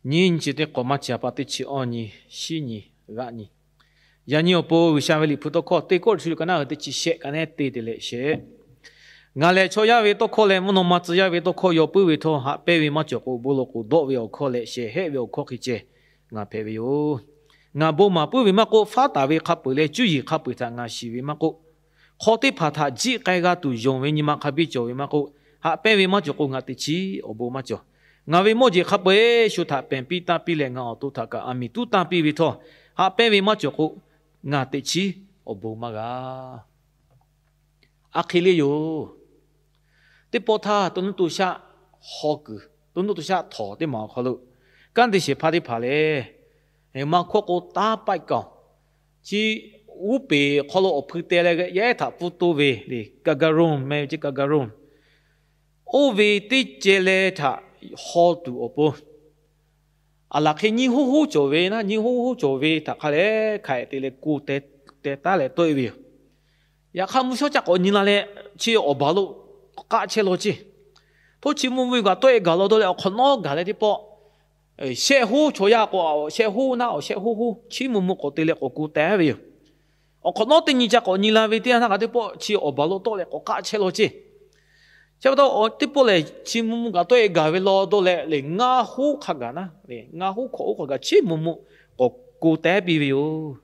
Nyiˇ nyi chi teˇ k'awꞈ maˇ chi a pa teˇ chi awˇ nyi, shiˉ nyi, g'aˆ nyi. Yaꞈ nyi awˬ pon G'uiˬsha ve Liꞈ hpu tawˇ hkawˇ teˇ Kawˇrenˍhtuˆ liꞈ ka naˆ uiˍ teˇ chi shehˆ ka neˉ te te leh shehˆ. Ngaˬ lehˬ chaw yaˇ ve tawˇ hkawˇ leh mvuhˇ naw ma tcuh yaˇ ve tawˇ hkawˇ yaw puiˉ ve htawˇ, haꞈ pehnˇ ve maˇ cawˬ k'o, bon lawˬ k'oˍ dawˆ ve awˬ hkawˇ leh shehˍ hehˆ ve awˬ hkawˇ hk'e ceh ngaˬ hpehꞈ ve yoˬ. Ngaˬ bon maˍ puiˉ ve maˇ k'oˆ, faˉ taˍ ve hk'a peu-eˬ leh cuˇ yiˍ hk'a peu-eˬ htaꞈ ngaˬ shiˍ ve maˇ k'oˆ, hk'aw teˇ hpaˍ htaꞈ jiˆ k'ai g'a tuˬ yonˍ ve nyi ma hk'a biˇ cawˬ ve maˇ k'oˆ, haꞈ pehnˇ ve maˇ cawˬ k'o, ngaˬ teꞈ chiˉ awˬ bon maˇ cawˬ. Ngaˬ ve mawˇ jeˬ hk'a peu-eˬ shu htaꞈ pehˬ piˇ tanˇ piˇ leh, ngaˬ awˬ to htaꞈ kaꞈ aˬ miˍ tuˉ tanˇ piˇ ve htawˇ, haꞈ pehnˇ ve maˇ cawˬ k'o, ngaˬ teꞈ chiˉ awˬ bon maˇ g'a. Aˬ hk'e le yoˬ. Teˇ pawˆ htaˇ, to nuˇ to shaˆ haw kuiˬ, to nuˇ to shaˆ htawˍ teˇ maˬ awˬ hk'aw lo, kanˉ te shehˍ hpaˇ teˇ hpaˍ lehˬ, maˇ hkawˇ k'o, taˉ paiˆ kaoˬ, chi uˉ peˍ awˬ hk'aw lo awˬ hpui teh leh yaˇ ehˉ htaꞈ pfuhˇ toˇ ve le, Gagarin meh ve ceˇ, Gagarin. Oˇ ve teˇ ceh leh htaꞈ haw tuˬ awˬ pon, aˬ laˬ hk'e nyiˇ hoˉ hoˉ cawˬ ve naˉ, nyiˇ hoˉ hoˉ cawˬ ve htaꞈ hk'a leh hk'aˬ hk'e te leh ko teh taˉ leh tawˆ-e ve yoˬ. Yaꞈ hk'aˇ mvuhˇ shawˉ ca k'awꞈ nyi la leh, chi awˬ baˬ lo k'awꞈ k'aˆ chehˇ law ceˇ. Htoˇ chi mvuhˇ mvuhˇ kaꞈ tawˆ-e gaˬ law dawˇ leh awˬ hk'awꞈ nawˉ gaˬ leh teˇ pawˆ, shehˆ hoˉ chaw yaˇ k'o, awˬ shehˆ hoˉ naˉ awˬ shehˆ hoˉ hoˉ, chi mvuhˇ mvuhˇ k'awꞈ te leh k'awꞈ ko teh ve yoˬ. Awˬ hk'awꞈ nawˉ teˇ nyi ca k'awꞈ nyi la ve teˇ yanˇ htaˇ kaꞈ teˇ pawˆ chi awˬ baˬ lo tawˆ leh k'awꞈ k'aˆ chehˇ law ceˇ. Chi pa taw teˇ pawˆ lehˬ, chi mvuhˇ mvuhˇ kaꞈ tawˆ-e gaˬ ve law dawˇ leh, lehˬ ngaˇ hoˉ hk'a gaˬ naˉ, ngaˇ hoˉ hkawꞈ hoˉ hk'a gaˬ chi mvuhˇ mvuhˇ k'awꞈ ko teh piˇ ve yoˬ.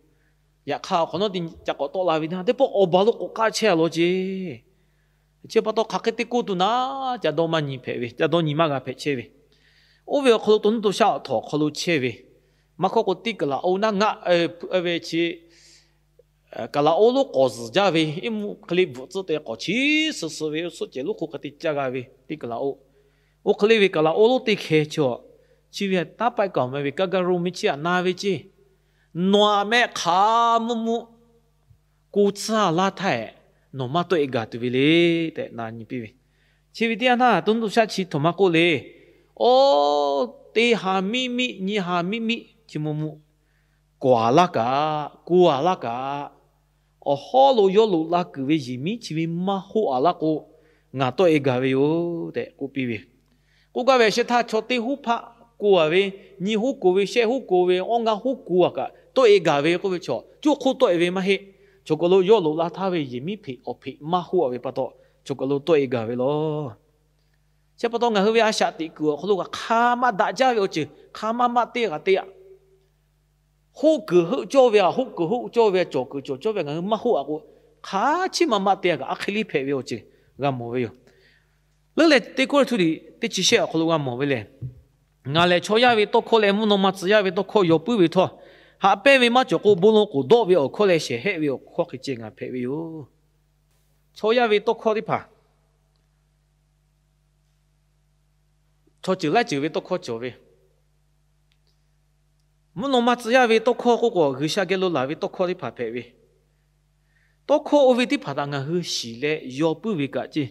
Yaꞈ hk'aˇ awˬ hk'awꞈ nawˉ teˇ nyi ca k'awꞈ tawˆ la ve teˇ yanˇ, teˇ pawˆ awˬ baˬ lo k'awꞈ k'aˆ chehˇ law ceˇ. Chi pa taw hk'aˬ hk'e te ko tuˬ naˉ, ca dawˇ maˇ nyi hpehꞈ ve, ca dawˇ nyi maˇ g'a hpehꞈ chehˇ ve. Oˇ ve awˬ hk'aw lo to nuˇ to shaˆ htawˍ awˬ hk'aw lo chehˇ ve, maˇ hkawˇ k'o teˇ kuiˬ laꞈ oˇ naˉ ngaˆ ve chi kuiˬ laꞈ oˇ lonˉ k'awꞈ zuhˬ jaˇ ve, iˉ mvuhˇ hk'e le bvuhꞈ tcuhˉ te k'awꞈ chi suhˍ suhˍ ve, suhˆ cehˬ lonˉ hk'oˆ hk'e te caˇ g'a ve teˇ kuiˬ laꞈ oˇ. Oˇ hk'e le ve kuiˬ laꞈ oˇ lonˉ teˇ hkeh chi, chi ve taˉ paiˆ kaoˬ meh ve Gagarin meh chi htaꞈ na ve ceˇ. Nawˬ aꞈ mehˆ hk'aˬ mvuhˇ mvuhˇ ko tcuhˉ laˇ htaˇ, nawˬ maˇ tawˆ-e gaˬ tuˬ ve le tehꞈ na nyi piˇ ve. Chi ve teˇ yanˇ htaˇ to nuˇ to shaˆ chi htawˇ maˇ k'oˆ le. Oˇ, teˇ ha miˆ miˆ nyiˇ ha miˆ miˆ chi mvuhˇ mvuhˇ kawˬ-a laˇ kaꞈ, ko-a laˇ kaꞈ, awˬ hawˉ lo yawˇ loꞈ la kuiˬ ve yehˬ miˉ chi ve maˇ hoˆ-a laˇ k'o, ngaˬ tawˆ-e gaˬ ve yoˬ tehꞈ k'oˆ piˇ ve. K'oˆ gaˇ ve, a sheh htaˇ chaw teˇ hoˉ hpaˆ ko-a ve, nyiˇ hoˉ ko ve, shehˆ hoˉ ko ve, awˇ ngaˇ hoˉ ko-a kaꞈ tawˆ-e gaˬ ve k'oˆ ve chaw, coˇ hk'oˆ tawˆ-e ve maˇ heˆ. Chaw kaˬ lo yawˇ loꞈ la htaˇ ve yehˬ miˉ hpeꞈ awˬ hpeꞈ maˇ hoˆ-a ve pa taw, chaw kaˬ lo tawˆ-e gaˬ ve law. Chi pa taw ngaˬ hui ve a shaꞈ teꞈ kuiˬ awˬ hk'aw lo kaꞈ hk'a maˇ daꞈ jaˇ ve awˬ ceuˬ hk'a maˇ maˇ te g'a te-a. Hoˆ kuiˬ heuˆ cawˇ ve, a hoˆ kuiˬ hoˆ cawˇ ve, a cawˬ kuiˬ cawˬ cawˇ ve ngaˬ hui maˇ hoˆ-a k'o, hk'a chiˉ maˇ maˇ te-a kaꞈ, aˉ hk'e liˇ hpehꞈ ve awˬ ceuˬ g'a mawˬ ve yoˬ. Leuˉ leh teˇ Kawˇrenˍhtuˆ liꞈ teˇ chi shehˆ awˬ hk'aw lo g'a mawˬ ve lehˬ, ngaˬ lehˬ chaw yaˇ ve tawˇ hkawˇ leh mvuhˇ naw ma tcuh yaˇ ve tawˇ hkawˇ yaw puiˉ ve htawˇ, haꞈ pehnˇ ve maˇ cawˬ k'o, bon lawˬ k'oˍ dawˆ ve awˬ hkawˇ leh shehˍ hehˆ ve awˬ hkawˇ hk'e ceh ngaˬ hpehꞈ ve yoˬ. Chaw yaˇ ve tawˇ hkawˇ teˇ hpaˍ, chaw ceuˬ laiˉ ceuˬ ve tawˇ hkawˇ cawˬ ve, mvuhˇ naw ma tcuh yaˇ ve tawˇ hkawˇ k'oˆ k'o, G'uiˬsha geh lo laˬ ve tawˇ hkawˇ teˇ hpaˍ hpehꞈ ve. Tawˇ hkawˇ oˇ ve teˇ hpaˍ htaꞈ ngaˬ hui shiˍ leh yaw puiˉ ve kaꞈ ceˇ,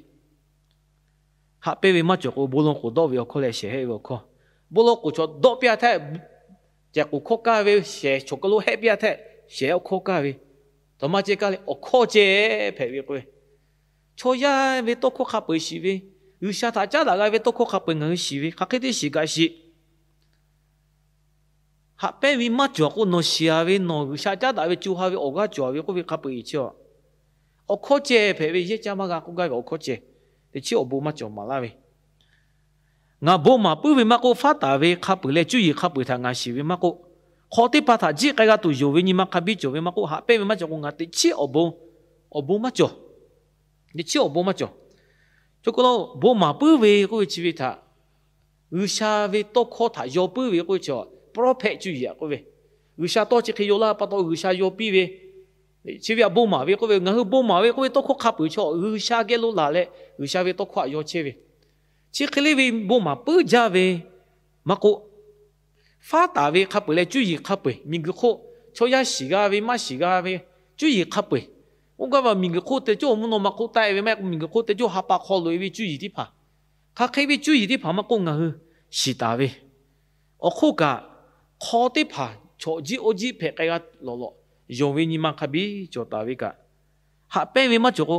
haꞈ pehnˇ ve maˇ cawˬ k'o, bon lawˬ k'oˍ dawˆ ve awˬ hkawˇ leh shehˍ hehˆ ve awˬ hkawˇ. Bon lawˬ k'oˍ chaw dawˆ piˇ-a htaˇ, cehˬ k'oˍ hkawˇ kaˇ ve, shehˍ chaw kaˬ lo hehˆ piˇ-a htaˇ, shehˍ hehˆ awˬ hkawˇ kaˇ ve, tawˍ maˇ ceh kaˇ leh awˬ hkawˇ ceh hpehꞈ ve k'o, chaw yaˇ ve tawˇ hkawˇ hk'a peu-eˬ shiˍ ve, G'uiˬsha htaꞈ caˉ daꞈ g'a ve tawˇ hkawˇ hk'a peu-eˬ ngaˬ hui shiˍ ve, hk'aˬ hk'e teˇ shiˍ kaꞈ shiˍ. Haꞈ pehnˇ ve maˇ cawˬ k'o, nawˬ shiˍ-a ve nawˬ G'uiˬsha caˉ daꞈ ve co ha ve awˬ g'aˇ cawˬ ve k'oˆ ve hk'a peu-eˬ chi, awˬ hkawˇ ceh hpehꞈ ve, yehˇ caˇ maˇ g'a k'oˆ gaˇ ve awˬ hkawˇ ceh, teꞈ chiˉ awˬ bon maˇ cawˬ maˍ laˇ ve. Ngaˬ bon maˍ puiˉ ve maˇ k'oˆ, faˉ taˍ ve hk'a peu-eˬ leh cuˇ yiˍ hk'a peu-eˬ htaꞈ ngaˬ shiˍ ve maˇ k'oˆ, hk'aw teˇ hpaˍ htaꞈ jiˆ k'ai g'a tuˬ yonˍ ve nyi ma hk'a biˇ cawˬ ve maˇ k'oˆ, haꞈ pehnˇ ve maˇ cawˬ k'o, ngaˬ teꞈ chiˉ awˬ bon, awˬ bon maˇ cawˬ. Teꞈ chiˉ awˬ bon maˇ cawˬ. Chaw kaˬ lo bon maˍ puiˉ ve k'oˆ ve chi ve htaꞈ, G'uiˬsha ve tawˇ hkawˇ htaꞈ yaw puiˉ ve k'oˆ ve chi, prophet cuˇ yiˍ-a k'oˆ ve, G'uiˬsha tawˇ chi hk'e yaw laˇ pa taw G'uiˬsha yaw piˇ ve, chi ve htaꞈ bon maˍ ve k'oˆ ve, ngaˬ hui bon maˍ ve k'oˆ ve tawˇ hkawˇ hk'a peu-eˬ chaw G'uiˬsha geh lo laˬ leh G'uiˬsha ve tawˇ hkawˇ htaꞈ yaw chehˇ ve, chi hk'e le ve bon maˍ puiˉ jaˇ ve maˇ k'oˆ, faˉ taˍ ve hk'a peu-eˬ leh cuˇ yiˍ hk'a peu-eˬ, miˬguiˬ hk'oˆ chaw yaˇ shiˍ g'a ve maˇ shiˍ g'a ve cuˇ yiˍ hk'a peu-eˬ, oˇ gaˇ ve miˬguiˬ hk'oˆ te cawˇ mvuhˇ naw ma hk'oˆ taˆ-e ve maˇ heˆ k'o, miˬguiˬ hk'oˆ te cawˇ ha pa hk'aw loꞈ-e ve cuˇ yiˍ teˇ hpaˍ, hk'aˬ hk'e ve cuˇ yiˍ teˇ hpaˍ maˇ k'oˆ, ngaˬ hui shiˍ taˍ ve awˬ hk'oˆ kaꞈ, hk'aw teˇ hpaˍ chaw jiˆ oˇ jiˆ hpehꞈ k'ai g'a lawˬ lawˬ yonˍ ve nyi ma hk'a biˇ cawˬ taˍ ve kaꞈ, haꞈ pehnˇ ve maˇ cawˬ k'o,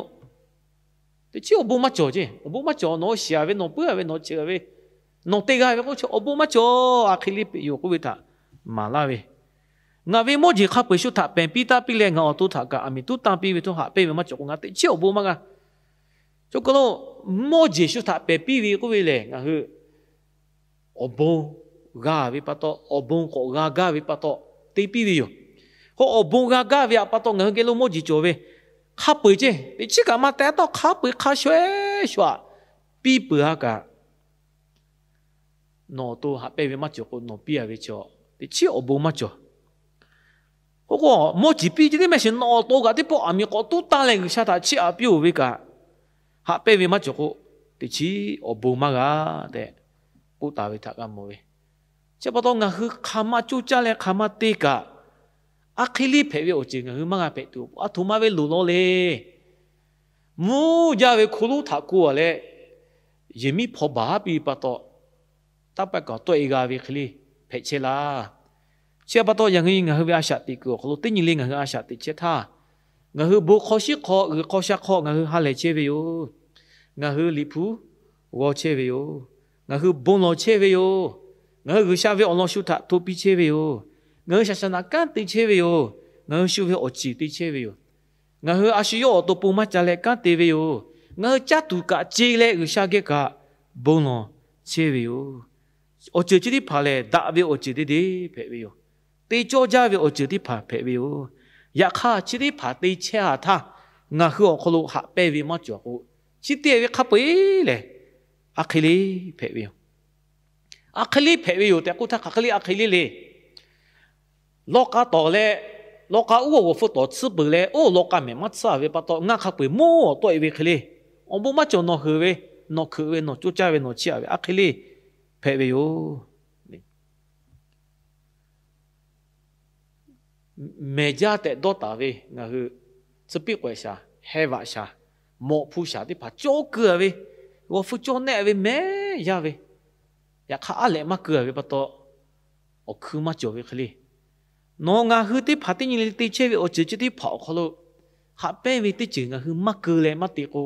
teꞈ chiˉ awˬ bon maˇ cawˬ ceˇ. Awˬ bon maˇ cawˬ. Nawˬ shiˍ-a ve, nawˬ puiˉ-a ve, nawˬ cheuˬ-a ve, Nawˬ te g'a ve k'oˆ chi awˬ bon maˇ cawˬ, a hk'e le yoˬ k'oˆ ve htaꞈ maˍ laˇ ve. Ngaˬ ve mawˇ jeˬ hk'a peu-eˬ shu htaꞈ pehˬ piˇ taˇ piˇ leh, ngaˬ awˬ to htaꞈ kaꞈ aˬ miˍ tuˉ tanˇ piˇ ve htawˇ, haꞈ pehnˇ ve maˇ cawˬ k'o, ngaˬ teꞈ chiˉ awˬ bon maˇ g'a. Cawˬ kaˬ lo, mawˇ jeˬ shu htaꞈ pehˬ piˇ ve k'oˆ ve lehˬ, ngaˬ hui awˬ bon g'a ve pa taw, awˬ bon k'awꞈ g'a gaˇ ve pa taw te piˇ ve yoˬ. K'o, awˬ bon g'a gaˇ ve pa taw ngaˬ hui geh lo mawˇ jeˬ cawˬ ve hk'a peu-eˬ ceˇ, teꞈ chiˉ kaꞈ maˇ te taˇ, hk'a peu-eˬ hk'a shuˍ-eˬ shuˍ-aꞈ piˇ peuˬ-a kaꞈ, nawˬ awˬ to haꞈ pehnˇ ve maˇ cawˬ k'o, nawˬ piˇ-a ve chaw teꞈ chiˉ awˬ bon maˇ cawˬ. K'o k'o, mawˇ jeˬ piˇ ce teˇ mehˆ shiˍ nawˬ awˬ to kaꞈ teˇ pawˆ aˬ miˍ k'awꞈ tuˉ tanˇ leh G'uiˬsha htaꞈ chiˇ aꞈ piˇ-oˬ ve kaꞈ, haꞈ pehnˇ ve maˇ cawˬ k'o, teꞈ chiˉ awˬ bon maˇ g'a tehꞈ k'oˆ taˍ ve htaꞈ g'a mawˬ ve. Chi pa taw ngaˬ hui hk'aˬ ma coˇ caˇ leh hk'aˬ ma te kaꞈ, a hk'e le hpehꞈ ve awˬ ceuˬ ngaˬ hui maˇ g'a hpehꞈ tuˬ awˬ pon, a htoꞈ ma ve loˍ law le. Mvuhˇ jaˇ ve hko lonˉ htaꞈ ko-a leh, yehˬ miˉ hpaw baˬ piˇ ve pa taw, taˇ paˆ kaꞈ tawˆ-e g'a ve hk'e le hpehꞈ chehˇ laˇ. Chi pa taw yaꞈ nyi ngaˬ hui ve a shaꞈ teꞈ kuiˬ awˬ hk'aw lo teˇ nyi le ngaˬ hui a shaꞈ teꞈ chehˇ htaˇ, ngaˬ hui bon hk'aw shiˉ hk'aw, g'uiˬ hk'aw sha hk'aw ngaˬ hui ha lehˬ chehˇ ve yoˬ. Ngaˬ hui liꞈ hpu g'aw chehˇ ve yoˬ. Ngaˬ hui bon lawˬ chehˇ ve yoˬ. Ngaˬ hui G'uiˬsha ve awˬ lawn shu htaꞈ hto piˇ chehˇ ve yoˬ. Ngaˬ hui shaˍ shaˍ naꞈ kanˉ te chehˇ ve yoˬ. Ngaˬ hui shu ve awˬ ceˬ te chehˇ ve yoˬ. Ngaˬ hui a shu yawˇ awˬ to pon maˇ ca leh kanˉ te ve yoˬ. Ngaˬ hui caˇ tuˬ kaꞈ ce leh G'uiˬsha geh kaꞈ bon lawˬ chehˇ ve yoˬ. Awˬ ceuˬ chi teˇ hpaˍ lehˬ, daꞈ ve awˬ ceuˬ te te hpehꞈ ve yoˬ. Te cawˇ jaˇ ve awˬ ceuˬ teˇ hpaˍ hpehꞈ ve yoˬ. Yaꞈ hk'aˇ, chi teˇ hpaˍ te chehˇ-a htaˇ, ngaˬ hui awˬ hk'aw lo haꞈ pehnˇ ve maˇ cawˬ k'o, chi te ve hk'a peu-eˬ lehˬ, a hk'e le hpehꞈ ve yoˬ. A hk'e le hpehꞈ ve yoˬ tehꞈ k'oˆ htaˇ, hk'aˬ hk'e le a hk'e le le. Lawˇ k'a tawˍ leh, lawˇ k'a uˉ awˬ g'awˬ hpfuh tawˍ tsuhˇ peuˬ leh, oˇ lawˇ k'a mehˍ maˇ tsuhˇ-a ve pa taw, ngaˇ hk'a peu-eˬ mawˇ awˬ tawˆ-e ve hk'e le, awˬ bon maˇ cawˬ nawˬ heuˬ ve, nawˬ hkeuꞈ ve, nawˬ coˇ caˇ ve, nawˬ chiˇ-a ve a hk'e le hpehꞈ ve yoˬ. Mehˬ jaˇ tehꞈ dawˇ taˍ ve ngaˬ hui tcuh piˇ k'awehꞈ shaˍ, heh vaꞈ shaˍ, mawꞈ hpu shaˍ teˇ hpaˍ cawˇ keu-a ve, g'awˬ hpfuh cawˇ nehˆ ve mehˬ yaˇ ve, yaꞈ hk'aˇ aˉ lehꞈ maˇ keu-a ve pa taw, awˬ hkui maˇ cawˬ ve hk'e le. Nawˬ ngaˬ hui teˇ hpaˍ teˇ nyi le te chehˇ ve awˬ ceuˬ chi teˇ hpaˍ awˬ hk'aw lo haꞈ pehnˇ ve teˇ ceuˬ ngaˬ hui maˇ keu leh maˇ te k'o,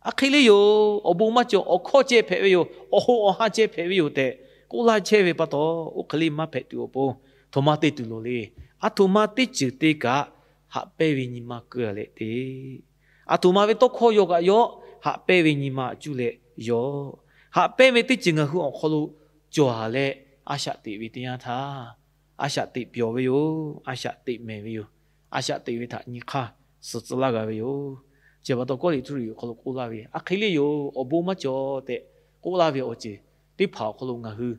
a hk'e le yoˬ. Awˬ bon maˇ cawˬ, awˬ hkawˇ ceh hpehꞈ ve yoˬ. Awˬ hoꞈ awˬ ha ceh hpehꞈ ve yoˬ tehꞈ k'oˆ laˇ chehˇ ve pa taw, oˇ hk'e le maˇ hpehꞈ tuˬ awˬ pon, a htoꞈ ma te tuˬ loˍ le. A htoꞈ ma teˇ ceuˬ te kaꞈ, haꞈ pehnˇ ve nyi ma keu-a leh te. A htoꞈ ma ve tawˇ hkawˇ yaw kaꞈ yaw, haꞈ pehnˇ ve nyi ma cuˇ leh yaw. Haꞈ pehnˇ ve teˇ ceuˬ ngaˬ hui awˬ hk'aw lo cawˬ-a leh, a shaꞈ teꞈ ve teˇ yanˇ htaˇ, a shaꞈ teꞈ pyawˬ ve yoˬ. A shaꞈ teꞈ mehˍ ve yoˬ. A shaꞈ teꞈ ve htaꞈ nyi hk'aˇ suhˍ tcuh laˇ g'a ve yoˬ. Chi pa taw Kawˇrenˍhtuˆ liꞈ awˬ hk'aw lo k'oˆ laˇ ve, a hk'e le yoˬ. Awˬ bon maˇ cawˬ tehꞈ k'oˆ laˇ ve awˬ ceuˬ teˇ hpaˍ awˬ hk'aw lo ngaˬ hui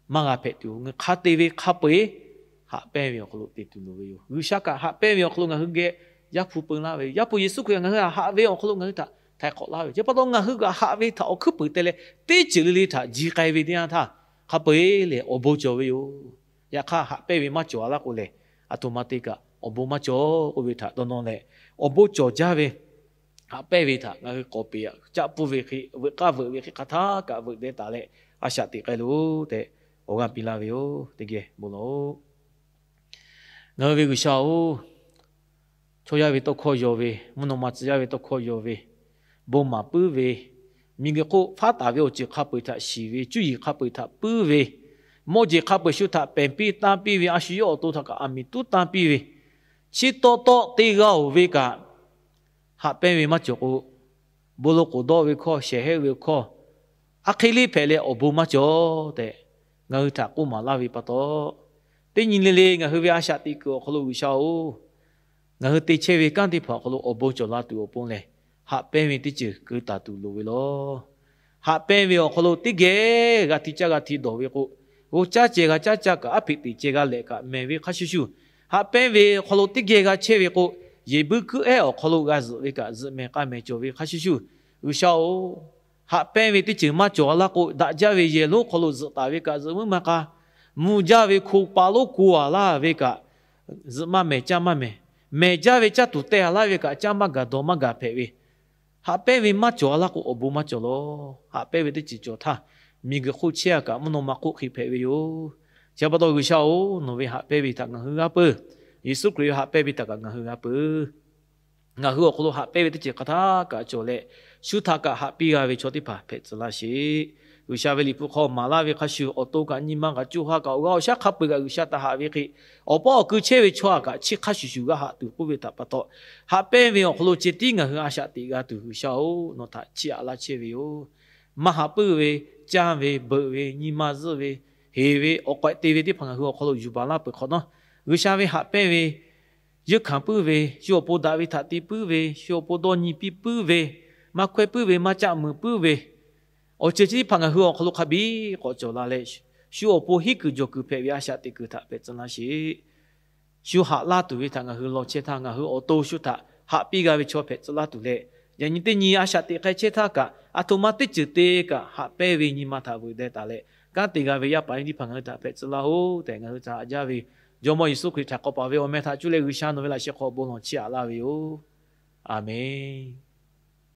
maˇ g'a hpehꞈ tuˬ, ngaˬ hui hk'a te ve hk'a peu-eˬ haꞈ pehnˇ ve awˬ hk'aw lo te tuˬ loˍ ve yoˬ. G'uiˬsha kaꞈ haꞈ pehnˇ ve awˬ hk'aw lo ngaˬ hui geh Yaˇ hpu peu laˇ ve, Yaˇ hpu Yeˍsuˆ Hkriꞈ ngaˬ hui htaꞈ haꞈ ve awˬ hk'aw lo ngaˬ hui htaꞈ htaiˍ hk'awꞈ laˇ ve. Chi pa taw ngaˬ hui kaꞈ haꞈ ve htaꞈ awˬ hkuiˉ puiˍ te leh, teˇ ceuˬ le le htaꞈ ji k'ai ve teˇ yanˇ htaˇ, hk'a peu-eˬ lehˬ awˬ bon cawˬ ve yoˬ. Yaꞈ hk'aˇ, haꞈ pehnˇ ve maˇ cawˬ-a laˇ k'o lehˬ, a htoꞈ ma te kaꞈ awˬ bon maˇ cawˬ k'oˆ ve htaꞈ dawˇ nawˇ leh, awˬ bon cawˬ jaˇ ve haꞈ pehnˇ ve htaꞈ ngaˬ hui k'awꞈ peꞈ caˆ pfuhˇ ve hk'e, veuꞈ k'aˇ veuꞈ ve hk'e hk'aˬ htaˇ kaꞈ veuꞈ deh taˍ leh, a shaꞈ teꞈ k'ai loˬ tehꞈ awˬ g'aˇ piˇ laˇ ve yoˬ. Teˇ geh bon lawˬ-oˬ. Ngaˬ hui ve G'uiˬsha-oˬ, chaw yaˇ ve tawˇ hkawˇ yaw ve, mvuhˇ naw ma tcuh yaˇ ve tawˇ hkawˇ yaw ve, bon maˍ puiˉ ve, miˬguiˬ hk'oˆ faˉ taˍ ve awˬ ceuˬ hk'a peu-eˬ htaꞈ shiˍ ve, cuˇ yiˍ hk'a peu-eˬ htaꞈ puiˉ ve, mawˇ jeˬ hk'a peu-eˬ shu htaꞈ pehˬ piˇ tanˇ piˇ ve, a shu yawˇ awˬ to htaꞈ kaꞈ aˬ miˍ tuˉ tanˇ piˇ ve, chi taw taw te g'a-oˬ ve kaꞈ, haꞈ pehnˇ ve maˇ cawˬ k'o, bon lo k'oˍ dawˇ ve hkawˇ, shehˍ hehˆ ve hkawˇ, a hk'e le hpehꞈ leh awˬ bon maˇ cawˬ tehꞈ ngaˬ hui htaꞈ k'oˆ maˍ laˇ ve pa taw, teˇ nyi le le ngaˬ hui ve a shaꞈ teꞈ kuiˬ awˬ hk'aw lo G'uiˬsha-oˬ, ngaˬ hui te chehˇ ve kanˉ teˇ hpaˍ awˬ hk'aw lo awˬ bon cawˬ la tuˬ awˬ pon lehˬ, haꞈ pehnˇ ve teˇ ceuˬ keu taˍ tuˬ loˍ ve lawˬ. Haꞈ pehnˇ ve awˬ hk'aw lo teˇ geh g'a hti caˇ g'a hti dawˬ ve k'o, g'oˇ caˇ ceh g'a caˇ caˇ kaꞈ, aˉ hpeꞈ teꞈ ceh g'a lehꞈ kaꞈ mehˬ ve hk'a shuˍ shuˍ, haꞈ pehnˇ ve awˬ hk'aw lo teˇ geh g'a chehˇ ve k'o, yehˬ buiˇ kuiˉ ehˉ awˬ hk'aw lo g'a zuhꞈ ve kaꞈ zuhꞈ mehˬ k'ai mehˬ cawˬ ve hk'a shuˍ shuˍ, G'uiˬsha-oˬ, haꞈ pehnˇ ve teˇ ceuˬ maˇ cawˬ-a laˇ k'o, daꞈ jaˇ ve yehˬ lonˉ hk'aw lo zuhꞈ taˍ ve kaꞈ zuhꞈ meuˇ maˇ k'a, mvuh jaˇ ve hko pa lonˉ ko-a laˇ ve kaꞈ zuhꞈ maˇ mehˬ caˇ maˇ mehˬ, mehˬ jaˇ ve caˇ tuˬ teh-a laˇ ve kaꞈ caˇ maˇ gaˬ dawˬ maˇ gaˬ hpehꞈ ve, haꞈ pehnˇ ve maˇ cawˬ-a laˇ k'o, awˬ bon maˇ cawˬ lawˬ. Haꞈ pehnˇ ve teˇ ceuˬ cawˬ htaˇ, miˬguiˬ hk'oˆ chehˇ-a kaꞈ mvuhˇ naw ma hk'oˆ hk'e hpehꞈ ve yoˬ. Chi pa taw G'uiˬsha-oˬ, nawˬ ve haꞈ pehnˇ ve htaꞈ ngaˬ hui g'a peuˬ. Yeˍsuˆ Hkriꞈ ve haꞈ pehnˇ ve htaꞈ kaꞈ ngaˬ hui g'a peuˬ. Ngaˬ hui awˬ hk'aw lo haꞈ pehnˇ ve teˇ ceuˬ hk'aˬ htaˇ kaꞈ cawˬ leh, shu htaꞈ kaꞈ haꞈ piˇ g'a ve chaw teˇ hpaˍ hpehꞈ tcuh laˇ sheˍ. G'uiˬsha ve Liꞈ hpu hk'aw maˍ laˇ ve hk'a shuˍ, awˬ to kaꞈ nyi ma kaꞈ co ha kaꞈ awˬ g'aˇ awˬ shaˉ hk'a peu-eˬ kaꞈ G'uiˬsha htaꞈ haꞈ ve hk'e, awˬ paˇ awˬ kui chehˇ ve chaw htaꞈ kaꞈ chi hk'a shuˍ shuˍ g'a haꞈ tuˬ k'oˆ ve htaꞈ pa taw, haꞈ pehnˇ ve awˬ hk'aw lo ceh tiˉ ngaˬ hui a shaꞈ teꞈ g'a tuˬ, G'uiˬsha-oˬ, nawˬ htaꞈ chiˇ aꞈ laˇ chehˇ ve yoˬ. Maˇ haꞈ puiˉ ve, canˇ ve, beuꞈ ve, nyi ma zuhˆ ve, heˍ ve, awˬ k'awehꞈ te ve teˇ hpaˍ ngaˬ hui awˬ hk'aw lo yuˬ baˬ laˇ peuˬ hk'awꞈ nawˉ, G'uiˬsha ve haꞈ pehnˇ ve, yeunˇ hkanˍ puiˉ ve, shu awˬ pon daꞈ ve htaꞈ te puiˉ ve, shu awˬ pon dawˇ nyi piˇ puiˉ ve, maˇ hkawehˇ puiˉ ve, maˇ caˆ muiˍ puiˉ ve, awˬ ceuˬ chi teˇ hpaˍ ngaˬ hui awˬ hk'aw lo hk'a biˇ k'awꞈ cawˬ la leh, shu awˬ pon hiˉ kuiˬ jawˬ kuiˬ hpehꞈ ve a shaꞈ teꞈ kuiˬ htaꞈ hpehꞈ tcuh laˇ sheˍ. Shu haꞈ laˇ tuˬ ve htaꞈ ngaˬ hui law chehˇ htaˇ, ngaˬ hui awˬ to shu htaꞈ haꞈ piˇ g'a ve chaw hpehꞈ tcuh laˇ tuˬ leh, yaꞈ nyi teˇ nyi a shaꞈ teꞈ k'ai chehˇ htaˇ kaꞈ, aˬ htoꞈ ma teˇ ceuˬ te kaꞈ haꞈ pehnˇ ve nyi ma htaꞈ veuꞈ deh taˍ leh, kanˉ te g'a ve yaˇ paˍ yaˇ miˇ teˇ hpaˍ ngaˬ hui htaꞈ hpehꞈ tcuh laˇ-oˬ tehꞈ, ngaˬ hui htaꞈ haꞈ jaˇ ve Jawˇmawˇ Yeˍsuˆ Hkriꞈ htaꞈ k'awꞈ paˍ ve awˬ meh htaꞈ cuˇ leh G'uiˬsha nawˬ ve laꞈ sheh hk'aw bon lawˬ chiˇ aꞈ laˇ ve yoˬ. Aˬmenˍ.